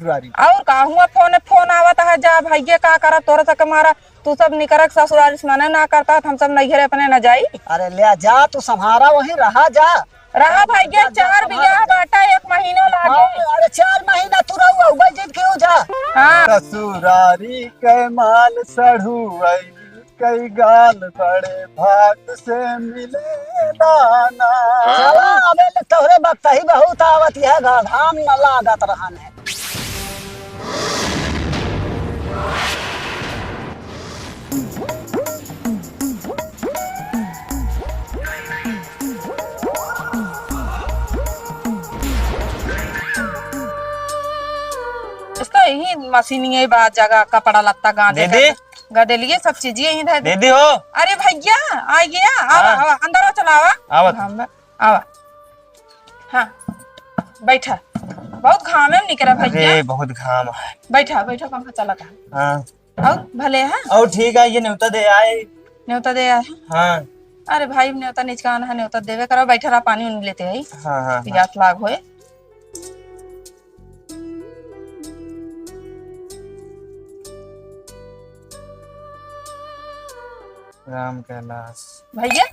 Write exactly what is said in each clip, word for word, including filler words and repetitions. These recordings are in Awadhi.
ससुरारी। और का हुआ, फोन, फोन आवत है, जा भैया का करा, तोरा सके मारा, तू सब निकरक ससुरारी से मने ना करता, हम सब नैहरे अपने न जाई। अरे ले जा, तू संभारा वहीं रहा, जा। रहा भैया, जा, जा, चार संभारा बियाह जा। बाटा, एक महीना लागे। हाँ, अरे चार महीना तू रहू, अउबे जिद क्यों जा? हाँ। ससुरारी के माल सढ़ुआई, कई गाल बड़े भाग से मिले दाना। चला, अबे ले तोहरे बतही बहुत आवत, यह गाढ़ा में न लागत रहन है। इसका यही मशीन, ये बात जगह कपड़ा लत्ता गांजे दे दे। का। गदेलिए सब चीजें यहीं धर दे। दे दी हो। अरे भैया, आ गया, आवा, हाँ। आवा, अंदर आओ, चला आवा। आवा। घाम में, आवा। हाँ, बैठा। बहुत घाम है निकला भैया। अरे, बहुत घाम है। बैठा, बैठा, पंखा चला था। हाँ। और भले है? और ठीक है, ये न्योता दे आए। न्योता दे आए? हाँ। अरे भाई, न्योता निचकान है, न्योता देवे करो, बैठा रहा, पानी उनी लेते आई। हाँ, हाँ, हाँ। पियास लाग होए। राम कैलाश। भैया।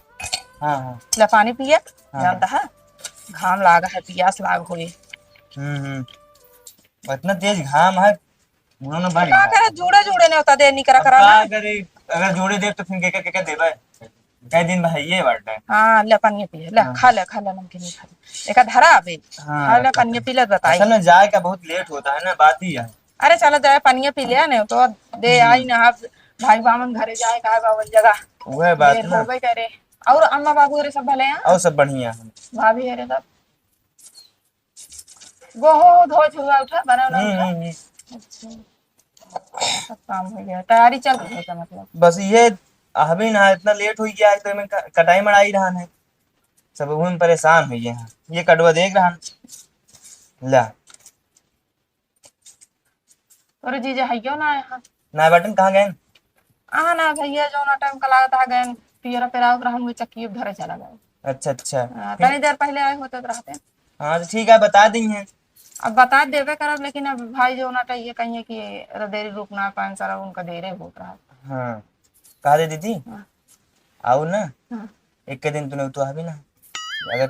हाँ, हाँ। ले पानी पिया। हाँ। जानता है, घाम लाग है, पियास लाग होए। हम्म, हम्म। इतना तेज घाम है, मुंह में बारी का करे, जुड़े जुड़े न्योता दे, निकरा अब करा का ना। करे, अगर जोड़े देब तो फिर केकर केकर देबे? कई दिन भाई ये बात है। हाँ, ले पानी पिए, ले, हाँ। खा ले, खा ले, नमकीन खा ले। एका धरा अबे। हाँ, खा ले, पानी पी ले, बताई। असल में जाए का बहुत लेट होता है ना, बात ही है। अरे चला जाए, पानी पी ले, नहीं तो दे हम्म। आई ना, आप भाई बामन घरे जाए, का बावन जगह। वह बात देर ना। होबे करे। और अम्मा बाबू रे सब भले हैं? और सब बढ़िया है। भाभी रे सब? गोहो धो छुआ उठा, बना उना हम्म, उठा। हम्म, हम्म। अच्छा। सब काम हो गया, तैयारी चल रही है का मतलब? बस ये अभी ना इतना लेट हो गया है, तो मैं क-, कटाई मड़ाई रहा है, सब वही में परेशान हो गए हैं। ये कटवा देख रहा है। ला। तोरे जीजा हइयो ना आए हैं। ना बटन कहाँ गए? आ ना भैया, जो ना टाइम का लागत आ गए, पियरा पेरावत रहन, वो चक्की धरे चला गए। अच्छा, अच्छा। हाँ, फिर तनी देर पहले आए होते तो रहते। हाँ, तो ठीक है, बता दी हैं। अब बता देबे करब, लेकिन अब भाई जो ना टाइम ये कहिए कि देरी रुक ना पाएन, सारा उनका देरे होत रहा। हाँ, कहा दे दीदी? हाँ। आऊ ना, हाँ। एक के दिन तूने तो अभी ना, अगर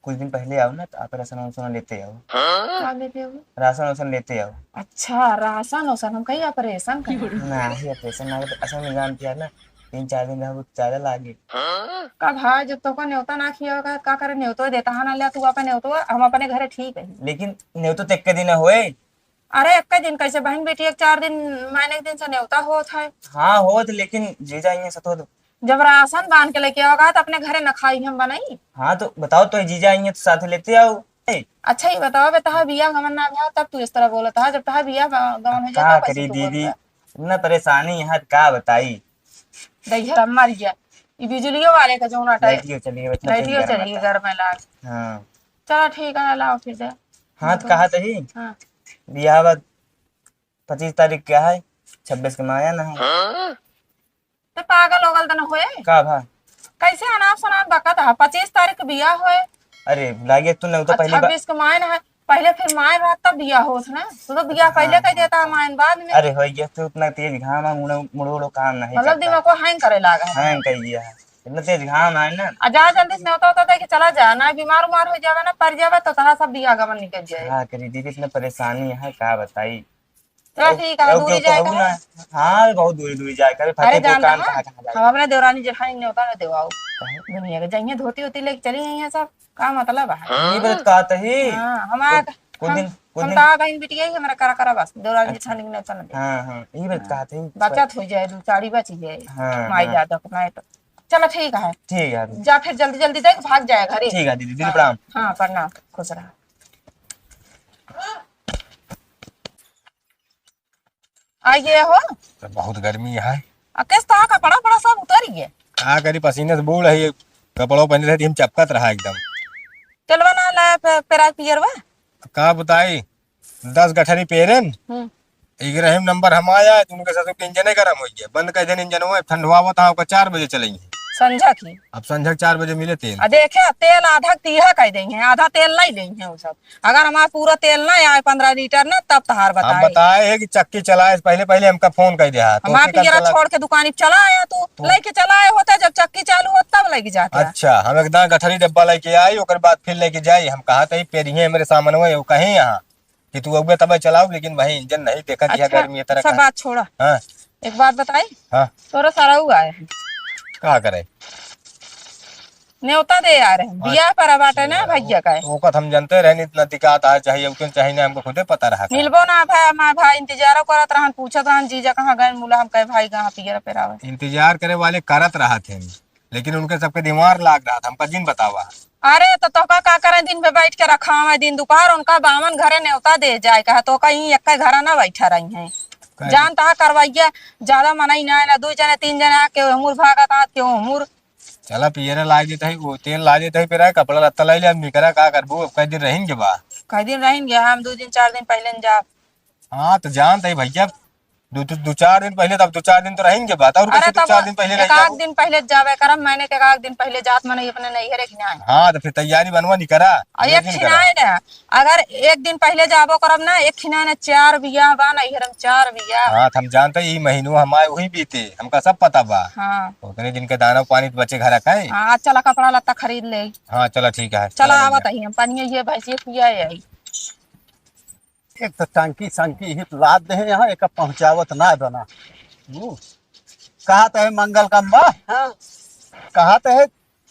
कुछ दिन पहले आओ ना, तो आप राशन वासन लेते आओ। का लेते आओ? राशन वासन लेते आओ। अच्छा, राशन वासन, हम कहीं ऑपरेशन कर। ना ही ऑपरेशन ना, तो असल में जानती है ना, तीन चार दिन रहबो तो ज्यादा लागे। का भाई, जब तोका न्योता ना खिया का, का करे, न्योतो देता है ना, ले तू अपन न्योतो, हम अपने घरे ठीक है। लेकिन न्योतो तो एक के दिन होए। अरे, एक दिन कैसे बहन बेटी, एक चार दिन, महीने के दिन से न्योता होत है। हाँ, होत, लेकिन जीजा इहाँ से तो जब राशन बांध के लेके आओगा, तो अपने घरे न खाई हम बनाई। हाँ, तो बताओ, तो जीजा इहाँ तो साथ लेते आओ। ए। अच्छा, ये बताओ बे, तहा बियाह गमन ना भा, तब तू इस तरह बोलत हा, जब तहा बियाह ग-, गमन हो जाए, का तब कैसे करी तू दीदी, बोलत हा? इतना परेशानी यहाँ का बताई। दैहर मर गया। ई बिजुलियो वाले का जौन आटा है। लाइटियो चली गई, इतना तेज लाइटियो गर्म चली गई, आता। गर्म है लाग। हाँ। चलो ठीक है, लाओ फिर दे। हाँ, तो तो कहा तो ही। हाँ। बियाह बा पच्चीस तारीख के है, छब्बीस के माया ना है। हाँ? तो पागल ओगल तो न होए? का भा? कैसे अनाप शनाप बकत है? पच्चीस तारीख के बियाह होए। अरे, भुला गया तू, नहीं तो और पहले बा- छब्बीस के मायन है, पहले फिर मायन रहत तब बियाह होत ना, तो, तो बियाह हाँ, पहले कह हाँ, देता है, हाँ। मायन बाद में। अरे, हो गया तू, इतना तेज घाम है, मुड़ो, मुड़ो, उड़ो काम नहीं मतलब करता। दिमाग को हैंग करे लागा है। हैंग कर गया है, इतना तेज घाम है ना। आ जा जल्दी से, न्योता उता दे के चला जा, ना बीमार उमार हो जावे ना, पड़ जावे तो तोहरा सब बियाह गमन निकल जाए। का करी दीदी, इतना परेशानी है, का बताई। चल ठीक है, अब दूरी केहू जाए कहू का ना। है। हाँ, बहुत दूरी दूरी जाए करे, अरे फतेहपुर जान कान रहा, कहाँ कहाँ जाए। हम अपने देवरानी जेठानी न्योता ना देवाओ। काहे? दुनिया के जइहे धोती होती लेके चली गई हैं सब, का मतलब है? ये बात कहत ही। हाँ, हमारा कुछ, कुछ हम, दिन, कुछ हम दिन। तावा बहन बिटिया ही हमारा करा करा बस, देवरानी अच्छा। जेठानी के न्योता ना दे। हाँ, हाँ, ये बात हाँ। कहत ही। बचत हो जाए, दो चारी बची जाए। हाँ, माई हाँ। दादा को मैं तो। चलो ठीक है। ठीक है दीदी। जा फिर जल्दी जल्दी देख भाग जाए घरे। ठीक है दीदी, दीदी हाँ, प्रणाम। हाँ, प्रणाम, खुश रहा। आइए हो। तो बहुत गर्मी है। आ, किस तरह कपड़ा उपड़ा सब उतर गए। का करी, पसीने से बूढ़ है, ये कपड़ों पहने रहे, हम चपकत रहा एकदम। चलवा ना लाया पे-, पेरा पियरवा। का बताई, दस गठरी पेरेन, हम्म। एक रहीम नंबर हम आया, तो उनके ससुर के इंजने गरम हो गया, बंद कर देन इंजनवा, ठंडवा था, ओकर चार बजे चलेंगे। संझा की। अब संझा के चार बजे मिले तेल। आ देखे, तेल आधा तीहा कह देइहैं, आधा तेल नहीं लेइहैं उ सब। अगर हमार पूरा तेल ना आए पन्द्रह लीटर ना, तब तहार हम बताए। बताए है कि चक्की चलाए से पहले, पहले हमका फोन कर दिया। तो हमार के का पियरा चला छोड़ के दुकानी पे चला आया तू, तो लेके चला आए होता, जब चक्की चालू हो तब लेके जाते। अच्छा, हम एकदम गठरी डब्बा लेके आई, ओकर बाद फिर लेके जाई। हम कहा था, "ये पेरिये मेरे सामने हुए, वो कहीं यहाँ कि तू अबे तबे चलाओ, लेकिन भाई इंजन नहीं देखा दिया अच्छा, गर्मी ये तरह सब का।" बात छोड़ा। हाँ। एक बात बताई? हाँ। तोरा सरऊ आए हैं। का करे? न्योता दे आ रहे हैं। हाँ। बियाह पर बाटे ना भैया का है। ओका तो हम जानते रहनी, इतना दिक्कत आ चाहिए, उतने चाहिए ना, हमको खुदे पता रहा था। मिलबो ना भाई, हमार भाई इंतजारो करत रहन, पूछत रहन, "जीजा कहाँ गए?" मुला हम कहे, "भाई कहाँ पियर पे रावे।" इंतजार करे वाले करत रहा थे, लेकिन उनके सबके दिमाग लाग रहा था, हमका जिन बतावा। अरे तो तोका का करे, दिन पे बैठ के रखा हमें, दिन दोपहर उनका बावन घरे न्योता दे जाए कहा, तोका ई एक घरा ना बैठा रही हैं। काहे? जानता है करवैया, ज्यादा मनई ना है ना, दो जने तीन जने आके हमूर भागत आत के हमूर। चला पियरा ला देत है, वो तेल ला देत है, फिर आए कपड़ा लत्ता ला ले, अब निकरा का करबू, अब कई दिन रहेंगे बा? कई दिन रहेंगे, हम दो दिन चार दिन पहले न जाब। हाँ, तो जानत है भैया, दो, दो, दो चार दिन पहले, तब दो चार दिन तो रहेंगे बात, और अरे कैसे दो तब चार दिन पहले रह एक आध जाओ? दिन पहले जावे करब, महीने के एक आध दिन पहले जात मनई अपने नैहरे कि नाहीं। हाँ, तो फिर तैयारी बनवा निकरा, और एक एक दिन करा। खिनाए ना, अगर एक दिन पहले जाबो करब ना, एक खिनाए ना, चार बियाह बा नैहर में, चार बियाह। हाँ, तो हम जानते ही महीनों हमारे वही बीते, हमका सब पता बा। हाँ। उतने दिन के दाना पानी तो बचे घर का है। हाँ, चला कपड़ा लत्ता खरीद ले। हाँ, चला ठीक है, चला चला आवत भैया। ही हम, पानी ये भैंसिया पिया आई। एक तो टंकी संकी ही लाद दे हैं यहाँ, एक पहुँचावत ना बना। हम्म। कहा तो है मंगल कम्बा? हाँ। कहा तो है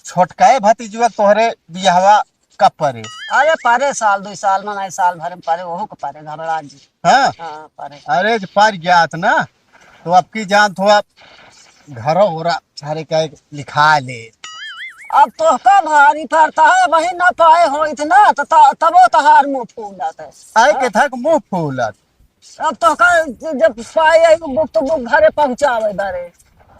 छोटकाए भतीजुआ तोहरे बियाहवा कब परे? अरे परे साल, दुई साल में नहीं, साल भर में परे, ओहू के परे, घबरा जी। हाँ? हाँ, परे। अरे जो पर जात ना, तो अब की जान थोड़ा घरो हो रहा, सारे का एक लिखा ले। अब तोहका भारी पड़ता है, वही ना पाए हो इतना, तो त-, तबो तहार मुँह फूलत है। आए के थक मुँह फूलत। अब तोहका जब पाए आई, बुक तो बुक घरे पहुँचावे बारे।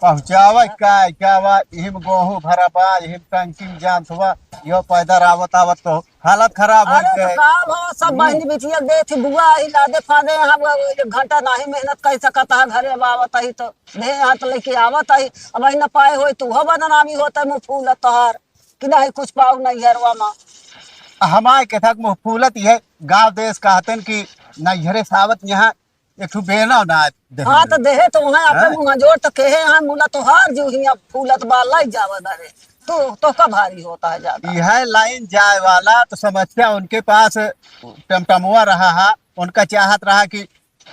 पहुँचावे का, क्या बा, इहिम गोहूँ भरा बा, इहिम टंकी में जान थोड़ा, यो पैदल आवत आवत तो हालत खराब हो अरे, गए। तो का भा, सब हम्म। बहिन बिटिया देत ही बुआ ही लादे फादे, हम एक घंटा नाही मेहनत कर सकत हा, घरे अब आवत ही तो दे हाथ लेके आवत ही, अब ही न पाए होई, तू हो बदनामी होता, मुँह फूलत तोहार, कि नाही कुछ पाऊ नैहरवा मा। हमारे के थक मुँह फूलत है, गाँव देश कहतन कि नैहरे सावत यहाँ एक ठो बेना ना देहे हाँ, में। तो देहे तो वहाँ आपे हाँ। मुँह जोड़ तो कहे, हाँ, मुला तोहार जो ही अब फूलत बा, लाई जावे बारे। तो, तो का भारी होता है ज्यादा? यह लाइन जाए वाला तो समस्या उनके पास टमटमवा रहा है, उनका चाहत रहा कि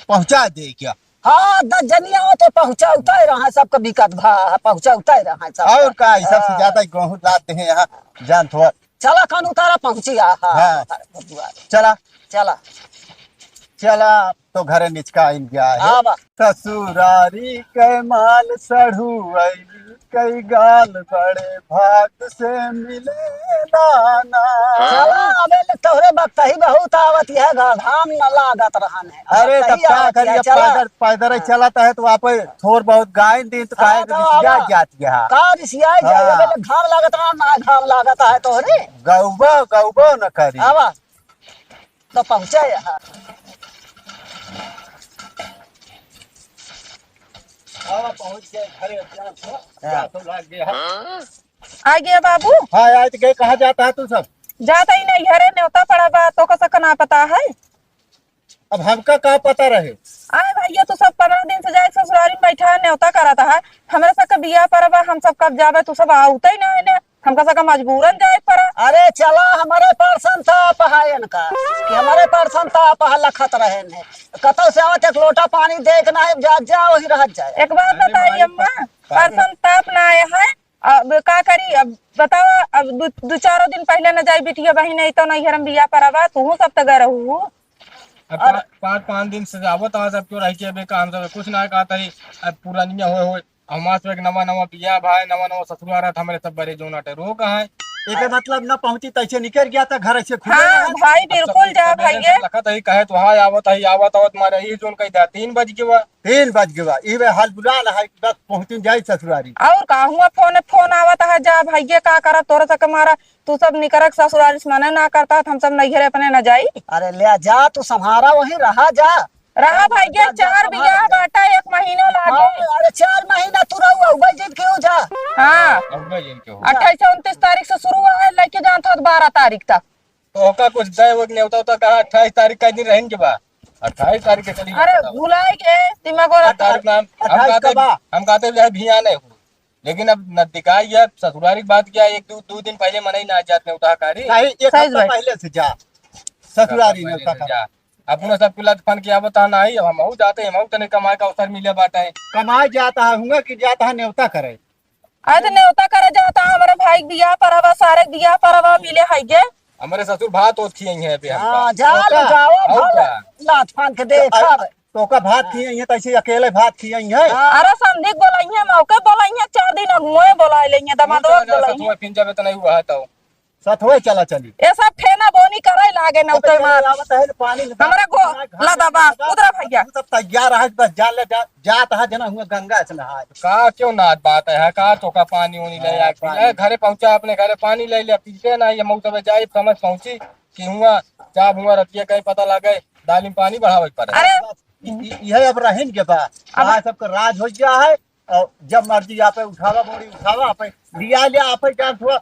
पहुँचा दे क्या? हाँ, दस जनिया हो तो पहुँचावता ही रहा, सबका बिकत भा, पहुँचावता ही रहा, सबका। और का, ई सबसे हाँ। ज्यादा ही गोहूँ लाते हैं यहाँ, जान थोड़ा। चला, कौन उतारा पहुँची, आ, हाँ, हाँ। हाँ, दुआरे। चला। चला। चला, अब तो घरे निचका आइन गया है। आवा। ससुरारी के माल सढ़ुआई कई गाल बड़े भाग से मिले ना, ना। चला, अबे ले तोहरे बकतही बहुत आवत है, घ-, घाम न लागत रहन है। अरे, बकतही तब का आवत है, करिए, चला। पैदल, पैदल ही हाँ। चलत है, तो आप थोर बहुत गाइन दिन तो हाँ, काहे तो रिसिया आवा। जात गया। का रिसिया जाए, हाँ। अबे ले घाम लागत रहन, ना घाम लागत है तोहरे। गौबो, गौबो न करी। आवा। तो पहुँचा यहाँ। हाँ, पहुँच गए घरे, अब जान तो, हाँ। जान तो लाग गया। आ गया बाबू? हाँ, आज गए, कहाँ जाता है तू सब? जाता ही नहीं, घरे न्योता पड़ा बा, तो का सक ना पता है? अब हमका का पता रहे? आए भैया, तू सब पन्द्रह दिन से जाए ससुरारी में बैठा है, न्योता करता है। हमरा सबके बियाह परब बा, हम सब कब जाबे, तू सब आवते ही ना है ने। हमका सबका मजबूरन जाए पड़ा। अरे चला, हमारे परसन ताप है इनका, कि हमारे परसन ताप है, लखत रहे ने। कतौ से आवत एक लोटा पानी देख ना है, जा, जा, वही रहत जाए। एक बात अरे बताई माई, अम्मा, पा-, परसन ताप ना आए है, अब का करी, अब बताओ, अब दु, दु चारो दिन पहिले न जाई बिटिया बहिन, नहीं तो नैहर में बियाह परब बा, तू सब तो गए रहू। अब और पा-, पाँच, पाँच दिन से आवत है सब क्यों रह के, अबे का हम सब कुछ ना कहत है। अब पुरानिया होए होए, हमार सब एक नवा नवा बियाह भाई, नवा नवा ससुरा रहत, हमरे सब बड़े जोन अटे रोक है। एके मतलब न पहुंची, तैसे निकल गया था घर से खुले हाँ, रहत। भाई, अब सब बिल्कुल जा, सवेरे भाई, से ये। लखत है, कहे तो हाँ, आवत है, आवत, आवत, मारे ये जोन कह दिया, तीन बज गया। तीन बज गया, ई वे हाल बुला रहा है कि बस पहुंची जाई ससुरारी। और का हुआ, फोन, फोन आवत है, जा, भाई, ये का करब, तोरा सक मारा, तू सब निकरक ससुरारी से मना ना करता, हम सब नैहरे अपने न जाई। अरे ले जा, तू संभारा, वहीं रहा जा। रहा भाई, ये चार बियाह बाटा, एक महीना लागे। हाँ, अरे चार महीना तू रहू, अउबे जिन के हो जा। हाँ। अउबे जिन के हो। अट्ठाईस से उनतीस तारीख से शुरू है, लेके जान था बारह तारीख तक। तो ओका कुछ दे, वो नेवता उता कहा, अट्ठाईस तारीख का दिन रहन के बा। अट्ठाईस तारीख के चली अरे, जाता। भुलाए के दिमाग वाला। अट्ठाईस तारीख नाम, हम अट्ठाईस कहते, का बा? हम कहते, "यार, भिया नहीं हो।" लेकिन अब नजदीकाई है, ससुरारी की बात क्या है, एक दो, दो दिन पहले मनई ना जात नेवता कारी। नहीं, एक सही हफ्ता बात। पहले से जा, ससुरारी पहले नेवता से का। जा। अपना सब कुल लत फन के आवत है नहीं, अब हमहू जाते, हमहू तने कमाए का अवसर मिले बाटे। कमाए जाता है, हुआ कि जाता है नेवता करे। अरे तो नेवता करे जाता है, हमारे भाई के बियाह परवा, सारे के बियाह परवा मिले है गे। हमारे ससुर भात ओत खियाई हैं अभी हमका। हाँ, जा और लो, का? जाओ, और भल का? लात फान के देखब। तो ओका भात खियाई हैं, तो ऐसे अकेले भात खियाई हैं। हाँ। अरे समधी के बोलाई हैं, मौके बोलाई हैं, चार दिन अगुए बोलाई ले हैं, दमादो ठीक है, बोलाई हैं। ससुर फिन जब इतना ही हुआ है तो। सतवे चला चली। ये सब ठेना बोनी करे लागे न तो उतर मार। आवत है पानी लगा। हमरा गो-, ला दबा, उतरा भैया। तू सब तैयार है, बस जा ले, जा, जात है जना हुआ गंगा से नहाए। का क्यों ना बात है, का तो का पानी उनी ले हाँ, आके पानी। ए, घरे पहुंचा, अपने घरे पानी ले ले, पीछे ना ये मौसम में जाए, समझ पहुंची कि हुआ, जा हुआ रतिया कहीं पता लगे, दालिम पानी बढ़ावे के पड़े। अरे। इ-, इ-, यह अब रहन के बा। अब आ सबका राज हो गया है। और जब मर्जी आपे उठावा, बोरी उठावा, आपे लिया लिया, आपे जान थोड़ा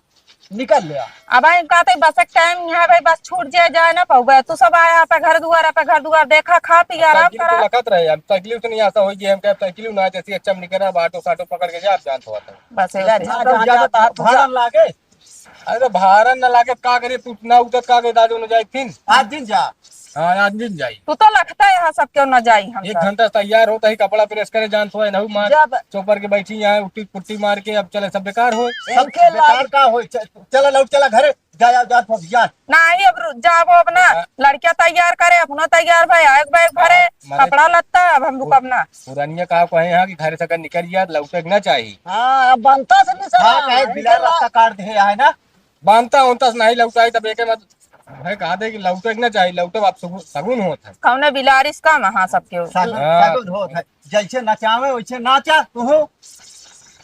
निकल लिया। अब आई कहते बस एक टाइम यहाँ भाई बस छूट जाए, जाए ना पाऊबे। तू सब आया आपे घर दुआर, आपे घर दुआर देखा, खा पी, आराम साइकिल करा। तो लखत रहे, अब साइकिल तो नहीं ऐसा होई कि हम कहे साइकिल ना, जैसे अच्छा निकल रहा, ऑटो साटो पकड़ के जा, आप जान थोड़ा तो। बस ये ले, जा, जा, जा, जा, जा, जा, भाड़ा लागे। अरे तो भाड़ा न लागे, का करे, तू ना उतर, का करे, दादू न जाए फिन। आज दिन जा। हाँ, आज दिन जाई। तू तो लगता है यहाँ सब क्यों ना जाई हम एक सब। घंटा तैयार होता ही, कपड़ा प्रेस करे, जान सोए, नहू मार, जब चौपर के बैठी यहाँ, उट्टी पुट्टी मार के, अब चले, सब बेकार हो। सबके बेकार लाग- का होई? च-, चला, लौट चला घरे, जा, जा, जा, जा। नहीं, अब रु-, जाबो अब ना, हाँ। लड़कियां तैयार करे, अपना तैयार भाई, आग बैग भरे, हाँ, मारे कपड़ा लत्ता, अब हम रुकब ना। पुरानिया का कहे यहाँ कि घरे से अगर निकल गया, लौटे के ना चाही। हाँ, अब बनता से नहीं सर, हाँ, कहे इनके बिलार ला- रास्ता काट दे, है ना? बनता उनता से नहीं लौटाई, तब एके मत है, कहा दे कि लौटे के ना चाही, लौटे आप सगु-, सगुन होत है। कौने बिलारिस का महा सबके हो। सगुन, हाँ। सगुन होत है। जैसे नचावे, वैसे नाचा, तू हो।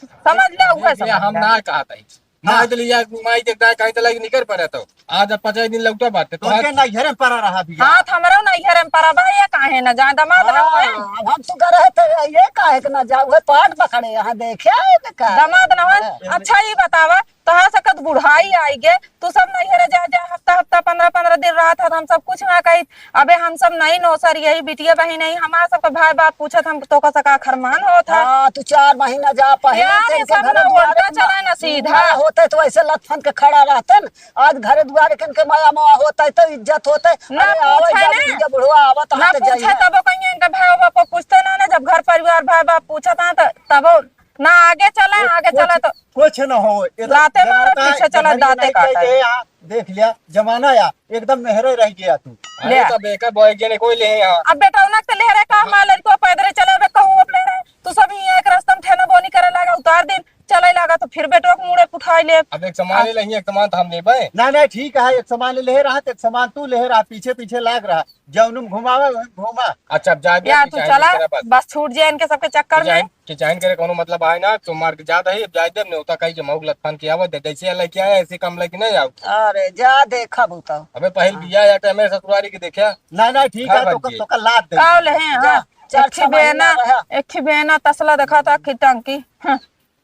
समझ ले, उहे ये समझ हम ले। ना कहत है। हाँ। ना तो लिया, माई के दाय कहीं तो लगी निकर पड़े तो। आज अब पचास दिन लौटा बाटे, तो तोहके आज नैहरे में पड़ा रहा बिया। हाँ, तो हमरो नैहरे में पड़ा बा, ये काहे ना जाए, दमाद ना होए। हाँ, अब हम सुकर रहे थे, ये काहे के ना जाओ, वह पाट पकड़े यहाँ देखे आए तो का? दमाद ना होए। हाँ। अच्छा, ये बतावा, तोहार सकत बुढ़ाई आई गे, तू सब नैहरे जा, जा, हफ्ता, हफ्ता, पन्द्रह, पन्द्रह दिन रहत हत, हम सब कुछ ना कही। अबे हम सब नई नौसर यही बिटिया बहिन है, हमार सबके भाई बाप पूछत, हम तोका सका खरमान होत है। हाँ, तू चार महीना जा, पहले यार, से ये इनके सब घरे ना दुआरे उल्टा ना, चला ना सीधा। ना होते तो ऐसे लथफन के खड़ा रहते न। आज घरे दुआरे के इनके माया मोह होता है तो इज्जत होता है। ना अरे, आवे पूछे जावे ना। इनके बुढ़वा आवत ना हाथ पूछे जाइए। तबो कहीं इनके भाई बाप पूछते ना, ना, जब घर परिवार भाई बाप पूछत ना, त-, तबो ना आगे चला, कुछ, आगे चला तो कुछ न हो, ये तो लाते मारा, जमाना है, पीछे चला, जमाना दाते नहीं काटा। गए, यहाँ देख लिया, जमाना या एकदम मेहरे रह गया तू। अरे ले। तब एका बॉय के ने कोई ले यहाँ। अब बेटौना के ले रे, का हमार लड़को पैदरे चले बे, कहूँ अपने रे, तू सब यहाँ एक रास्ता में ठेना बोनी करे लागा, उतार दिन चले लागा, तो फिर बेटो के मुड़े उठाई ले। अब एक सामान ले, एक सामान तो हम लेबे। ना, ना, ठीक है, एक सामान ले, ले रहा, एक सामान तू ले रहा, पीछे, पीछे लाग रहा। जौन में घुमावे, वहीं घुमा। अच्छा, अब जाए दे, यार, तू किचाइन चला, करे बस। बस छूट जाए इनके सबके चक्कर में। किचाइन, किचाइन करे कोनो मतलब आए ना, तो मार के जात है, अब जाए दे, न्योता कही के मऊक लतफन के आवत दे, जैसे लड़के आए, ऐसे काम लेके नहीं आओ। अरे, जा देखा भूता। अबे, पहल हाँ। बिया या टाइम में ससुरारी के देखा। ना, ना, ठीक घर है, बन तो, के। तो कल लाद दे। का ले हैं, जा, हाँ। चार एक ही छह महीना बेना, रहा। एक ही बेना तसला देखा था, की टंकी। हाँ।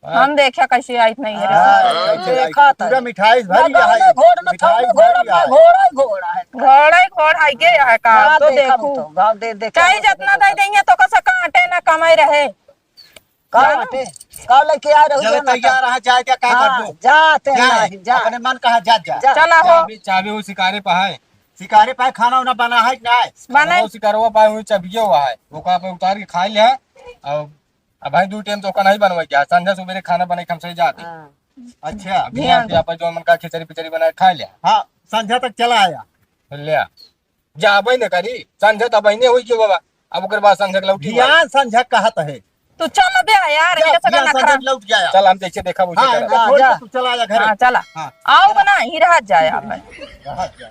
हाँ। हम देखा कैसे आइत नहीं है। हाँ, कैसे आइत? देखा था। पूरा मिठाई भरी ना है। घोड़ में मिठाई था, घोड़ भरी में है। घोड़ा ही घोड़ा है। घोड़ा ही घोड़ा है, ये है का? हाँ, तो देखा देखू। तो, गाँव दे, देखा चाहे तो, जितना देखा दे तो। देंगे तो कसा काटे ना कमाई रहे। का जानो? बाटे? का लेके आ रहे हो चले ना तैयार तो? रहा, जाए क्या, का हाँ, करबो? जाते जा, नहीं, जा। अपने मन कहा, जा, जा। जा। चला हो। चाबी, चाबी वो शिकारे पे है। शिकारे पे खाना उना बना है कि नहीं? बना। वो शिकारवा पाए हुए चाबियो हुआ है। वो कहाँ पे उतार के खा लिया। और अब भाई, दू टाइम तो ओका नहीं बनवाई क्या? संझा सुबेरे खाना बनाई, हम सही जाते। हाँ। अच्छा। अब ध्यान यहाँ से दे। आप जो मन का खिचड़ी पिचड़ी बनाए खा लिया। हाँ, संझा तक चला आया। ले आ। जा, अब न करी, संझा तब बहने हुई क्यों बाबा? अब ओकर बाद संझा के लौटी ध्यान बाबा। संझा कहत है। तू चल बे यार, जा, इनके सगा ध्यान नखरा। संझा लौट गया। चल, हम जैसे देखा, वैसे हाँ, करब। इनका हाँ, छोड़ के जा। तू चला जा घरे। हाँ, चला। हाँ। आओ बना, ही रह जाए आप। रह जाए।